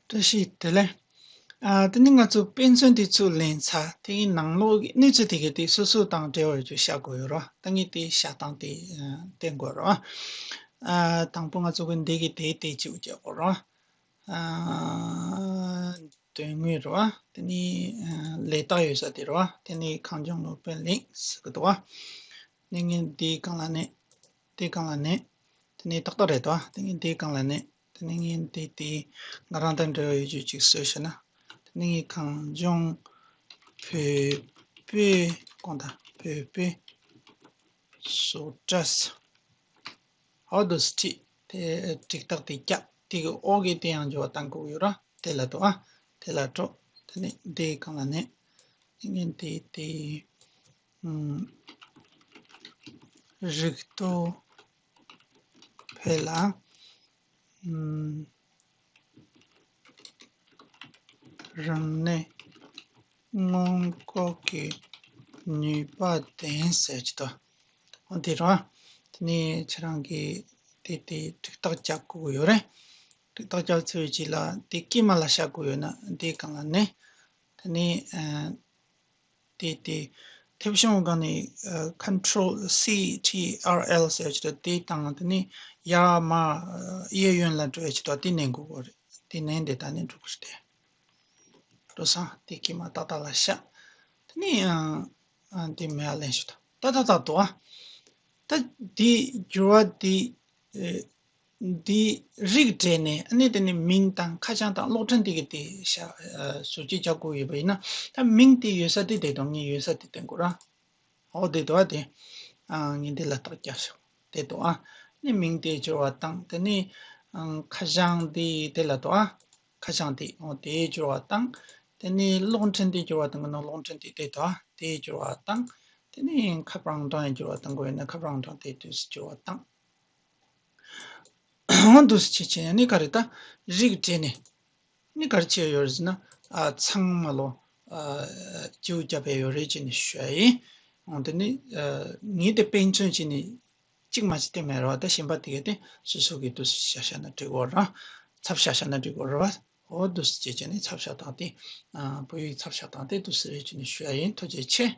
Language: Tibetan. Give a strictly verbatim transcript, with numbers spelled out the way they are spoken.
བཀྲ་ཤིས་བདེ་ལེགས། ཨ། དེ་ནི་ང་ཚོ་དཔེ་མཚོན་དེ་ཚུར་ལེན་ཚར། དེའི་ནང་ལོགས་ཀྱི་གནས་ཚུལ་དེ་གའི་དེ་སོ་སོ་དང་འབྲེལ་བ་ཡོད་རྒྱུ་བཤད་དགོས་ཡོད་རེད། ད་ངས་དེ་བཤད་སྟངས་དེ་ཨ་བསྟན་དགོས་རེད། ཨ། དང་པོ་ང་ཚོ་གི་འདི་གི་དེ་དེ་བྱེད་དགོས་རེད། ཨ། དོན་དངོས་རེད། དེ་ནི་ཨ་ལས་རྟགས་ཡོད་ས་དེ་རེད། དེ་ནི་གངས་ལྗོངས་ལོ་པཎ་གླིང་ཟེར་གི་འདུག་བ། ནི་ངས་འདིའི་སྒང་ལ་ནི། དེའི་སྒང་ལ་ནི། དེ་ནི་ཏག་ཏག་རེད་དོ། དེ་ནི་དེའི་སྒང་ལ་ནི། དེ་ནི་ངས་འདི་དེ་ང་རང་དང་འབྲེལ་བ་ཡོད་རྒྱུ་ཅིག་བཟོས་བྱས་ན། དེ་ནི་ངས་གངས་ལྗོངས་བོད་པའི་སྐོར་དང་བོད་པའི་བཟོ་གྲྭ་ཟེར། ཨོ་དུ་སི་ཁྲིད་དེ་འགྲིག་རྟགས་དེ་བརྒྱབ། དེ་གི་འོག་གི་དེ་ཡང་འགྱུར་བ་གཏང་དགོས་ཡོད་ར། དེ་ལ་འགྲོ་ཨ། དེ་ལ་འགྲོ། དེ་ནི་དེའི་སྒང་ལ་ནི། དེ་ནི་དེ་དེ། ཨུམ། རིག་སྟོབས་འཕེལ་ལ། ཨུམ། རང་གནས་སྔོན་འགོག་གི་ནུས་པ་ལྡན་ཟེར་གྱི་འདུག་འོ་དེ་རེད། དེ་ནས་ཁྱེད་རང་གིས་དེ་དེ་འགྲིག་རྟགས་རྒྱག་དགོས་ཀྱི་ཡོད་རེད། འགྲིག་རྟགས་རྒྱག་ཚར་བའི་རྗེས་ལ་དེ་དཀྱིལ་མ་ལ་བཞག་དགོས་ཡོད་ན་དེའི་སྒང་ལ་ནི། དེ་ནས་ཨ། དེ་དེ་མཐེབ་གཞོང་སྒང་ནས་ཨ་Control C T R L ཟེར་གྱི་འདུག་དེ་བཏང་། དེ་ནས་ཡར་མར་ཨ་གཡས་གཡོན་ལ་འགྲོ་ཡ་གྱི་འདུག་དེ་མནན་དགོས་ཀྱི་རེད། དེ་མནན་དེ་ད་ནི་འགྲོ་གི་རེད་དེ། འགྲོ་སོང་། དེ་དཀྱིལ་མ་ཏག་ཏག་ལ་བཞག་དེ་ནས་ཨ་ཨ་དེ་མེད་པ་ལེན་ཞུ་དང་། ཏག་ཏག་ཏག་འདུག་ཨ། ད་དེ་འགྱུར་བ་དེ་ཨེ། འདི་རིགས་བསྒྲེས་ནས་ཨ་ནི་དེ་ནི་མིང་དང་ཁ་བྱང་དང་གློག་འཕྲིན་དེ་གི་དེ་བཞག་ཨ་ཟུར་བཅད་རྒྱག་དགོས་ཡོད་པ་ཡིན་ན། ད་མིང་དེ་ཡོད་ས་དེ་བསྡད་དང་། ངས་ཡོད་ས་དེ་བསྟན་དགོས་ར། འོ་དེ་འདུག་ཨ། དེ་ཨ་ངས་འདི་ལ་རྟགས་རྒྱག་ཤོག་དེ་འདུག་ཨ། ནི་མིང་དེ་འགྱུར་བ་བཏང་། དེ་ནི་ཨ་ཁ་བྱང་དེ་དེ་ལ་འདུག་ཨ། ཁ་བྱང་དེ་འོ་དེ་འགྱུར་བ་བཏང་། དེ་ནི་གློག་འཕྲིན་དེ་འགྱུར་བ་བཏང་གི་ན་གློག་འཕྲིན་དེ་དེ་འདུག་ཨ། དེ་འགྱུར་བ་བཏང་། དེ་ནི་ཁ་པར་ཨང་གྲངས་འགྱུར་བ་བཏང་དགོས་ཡོད་ན་ཁ་པར་ཨང་གྲངས་དེ་དུས་སུ་འགྱུར་བ་བཏང་། འོ་འདུག་སེ་བྱས་བྱས་ནས་ག་རེ་ད་རིགས་བསྒྲེས་ནས་ནི་ག་རེ་བྱས་ཡོད་རེད་ཟེར་ན། ཨ་ཚང་མ་ལོ་ཨ་བཅོས་བརྒྱབ་པ་ཡོད་རེད་ཅེས་ནས་ཞུ་ཡ་ཡིན། འོ་དེ་ནི་ཨ་ངས་དེ་དཔེ་མཚོན་བྱས་ནས་གཅིག་མ་གཅིག་དེ་མེད་རེད་བ། ད་གཞན་པ་དེ་གས་དེ་སོ་སོ་གི་འདུག་སེ་བཞག་བཞག་ན་འགྲིག་གོ་ར། ཚབ་བཞག་བཞག་ན་འགྲིག་གོ་ར་བ། འོ་འདུག་སེ་བྱས་བྱས་ནས་ཚབ་བཞག་སྟངས་དེ་ཨ་བོད་ཡིག་ཚབ་བཞག་སྟངས་དེ་འདུག་སེ་རེད་ཅེས་ནས་ཞུ་ཡ་ཡིན། ཐུགས་རྗེ་ཆེ།